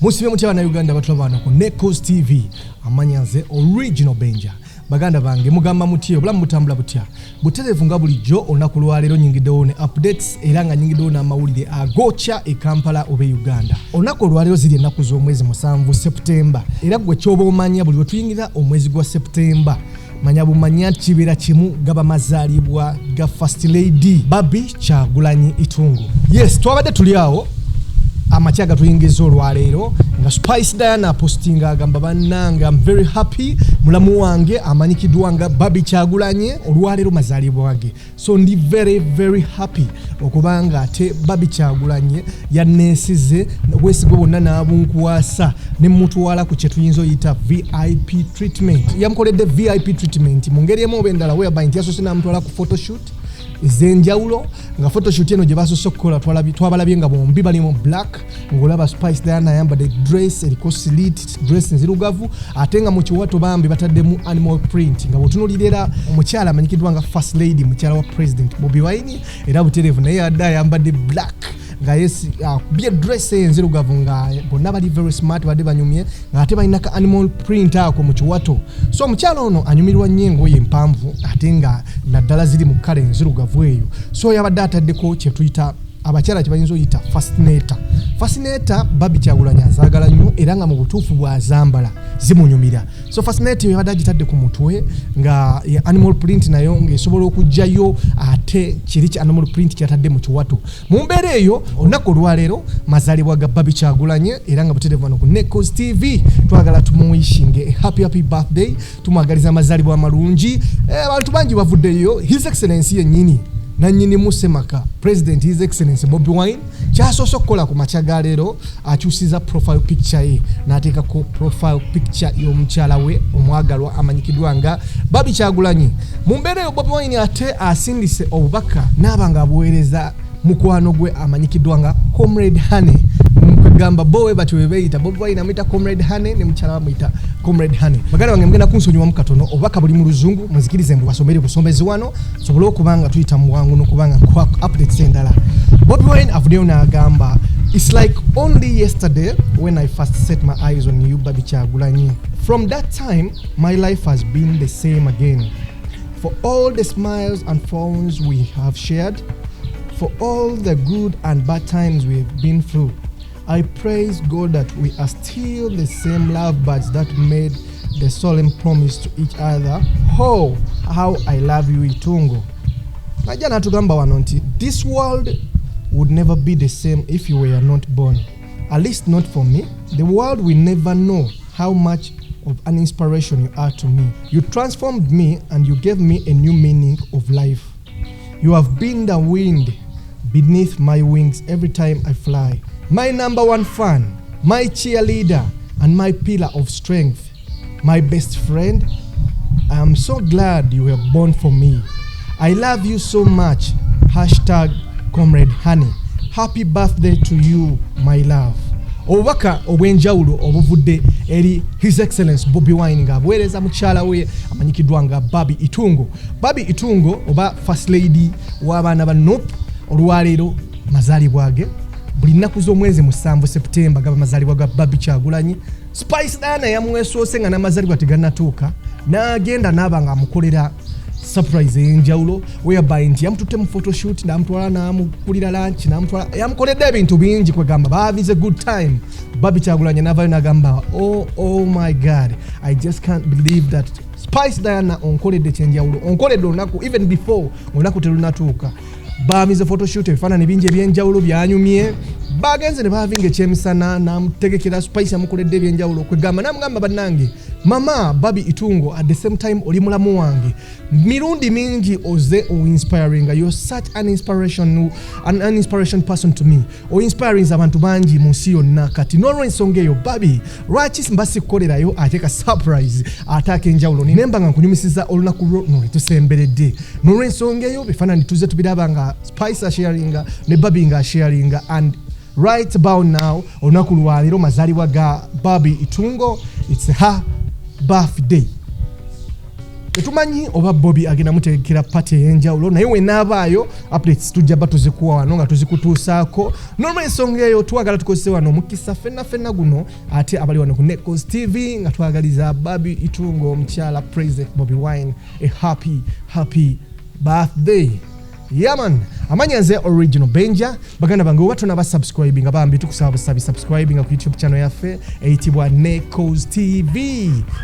Musibe mutya Bannayuganda batulaba wano ku Necos TV? Amanya nze Original Benja. Baganda bange, mugamba mutya? Obulamu butambula butya? Butereevu nga bulijjo. Olunaku lwaleero nyingiddewo ne updates era nga nyingiddewo n'amawulire agokya e Kampala oba e Uganda. Olunaku olwaleero ziri ennaku z'omwezi 7 Seputemba, era gwe kyoba omanya, buli lwe tuyingira omwezi gwa Seputemba, manya bumanya nti kibeera kimu, gaba mazaalibwa ga First Lady Barbie Kyagulanyi Itungo. Yes, twabadde tuli awo amakya gatuyingiza olwaleero nga Spice Diana apostinga, agamba, "Bannange, am very happy. Mulamu wange amanyikiddwa nga Barbie Kyagulanye, olwaleero mazaalibwa ge, so ndi very very happy okubanga ate Barbie Kyagulanye yanneesize obwesigwe bwonna n'abunkwasa ne mutwala ku kyetuyinza oyita VIP treatment." Yamukoledde VIP treatment mu ngeri emu oba endala, whereby nti yasoose n'amutwala ku photoshoot ez'enjawulo, nga photoshoot eno gye basoose okukola twabalabye nga bombi bali mu black, ng'olaba Spice Diana ayambadde dress eriko slit, dress nzirugavu, ate nga mu kiwato bambi bataddemu animal print, nga bw'otunuulira era omukyala amanyikiddwa nga First Lady, mukyala wa President Bobi Wine, era butereevu naye adde ayambadde black, nga yesi akubye dress eyo enzirugavu, nga bonna bali very smart, badde banyumye, ng'ate balina ka animal print ako mu kiwato. So omukyala ono anyumirwa nnyo engoye empanvu, ate nga naddala ziri mu kkala enzirugavu eyo. So yabadde ataddeko kyetuyita abakyala kye bayinza oyita fascinator. Fascinator Barbie Kyagulanyi azaagala nnyo, era nga mu butuufu bw'azambala zimunyumira. So fascinator eyo yabadde agitadde ku mutwe nga ya animal print, nayo ng'esobola okugjayo ate kiri ki animal print kyatadde mu kiwato. Mu mbeera eyo, olunaku olwaleero mazaalibwa ga Barbie Kyagulanye, era nga butereevu wano ku Necos TV twagala tumuwishinge a happy happy birthday, tumwagaliza amazaalibwa amalungi. Abantu bangi bavuddeyo. His Excellence yennyini nannyini musemaka, President His Excellence Bobi Wine, kyasoose okukola ku makya ga leero, akyusiza profile picture ye n'ateekako profile picture y'omukyala we omwagalwa amanyikiddwa nga Barbie Kyagulanyi. Mu mbeera eyo, Bobi Wine ate asindise obubaka n'aba nga abuweereza mukwano gwe amanyikiddwa nga Comrade Honey. Kwegamba bo we batyo bebeeyita. Bobi Wine amuyita Comrade Honey, ne mukyala bamuyita Comrade Honey. Baganda bange, mugenda kunsonyiwamu katono, obubaka buli mu Luzungu, muzikirize mbu basomere busomezi wano sobole okuba nga tuyita mu bwangu n'okuba nga nkuwa updates endala. Bobi Wine avuddeyo n'agamba, "It's like only yesterday when I first set my eyes on you, Barbie Kyagulanyi. From that time, my life has been the same again. For all the smiles and frowns we have shared, for all the good and bad times we've been through, I praise God that we are still the same lovebirds that made the solemn promise to each other. Oh, how I love you, Itungo." Najja n'atugamba wano nti, "This world would never be the same if you were not born. At least not for me. The world will never know how much of an inspiration you are to me. You transformed me and you gave me a new meaning of life. You have been the wind beneath my wings every time I fly. My number one fan, my cheerleader, and my pillar of strength. My best friend, I am so glad you were born for me. I love you so much. #ComradeHoney. Happy birthday to you, my love." Obubaka obw'enjawulo obuvudde eri His Excellence Bobi Wine ng'abuweereza mukyala we amanyikiddwa nga Barbie Itungo. Barbie Itungo oba First Lady w'abaana ba NUP, olwaleero mazaalibwa ge. Buli nnaku z'omwezi 7 Seputemba gaba mazaalibwa ga Barbie Kyagulanyi. Spice Diana yamwesoose nga n'amazaalibwa tegannatuuka, n'agenda n'aba ng'amukolera surprise ey'enjawulo, whereby nti yamututte mu photoshoot, n'amutwala n'amukulira lunch, n'amutwala, yamukoledde ebintu bingi. Kwegamba bahavinze good time. Barbie Kyagulanyi n'avayo n'agamba, Oh my God, I just can't believe that Spice Diana onkoledde kyenjawulo, onkoledde olunaku even before olunaku terunatuuka." Bamize photoshoot, ebifaananyi bingi ebyenjawulo byanyumye, bagenze ne bahavinga ekyemisana, namutegekera, Spice yamukoledde ebyenjawulo. Kwegamba namugamba, "Bannange, mama Barbie Itungo, at the same time oli mulamu wange, mirundi mingi oze oinspiringa. You're such an inspiration, an inspiration person to me. Oinspiringa abantu bangi mu nsi yonna. Kati n'olwensonga eyo, Barbie, lwaki mba sikukolerayo ate ka surprise ate ak'enjawulo, nemba nga nkunyumisiza olunaku lwo no lwetusemberedde?" N'olwensonga eyo, bifaananyi tuze tubiraba nga Spice asharinga ne Barbie nga asharinga, and right about now, olunaku lwaleero mazaalibwa ga Barbie Itungo. It's her birthday. Tetumanyi oba Bobi agenda mutegekera party ey'enjawulo, naye wenaabaayo updates tujja ba tuzikuwa wano nga tuzikutuusaako. N'olwensonga eyo, twagala tukozese wano omukisa ffenna ffenna guno, ate abali wano ku Necos TV, nga twagaliza Barbie Itungo, omukyala President Bobi Wine, a happy, happy birthday. Yeah man, amanya nze Original Benja. Baganda bange, oba tonaba subscribing, bambi tukusaba busabi subscribing ku YouTube channel yaffe eyitibwa Necos TV.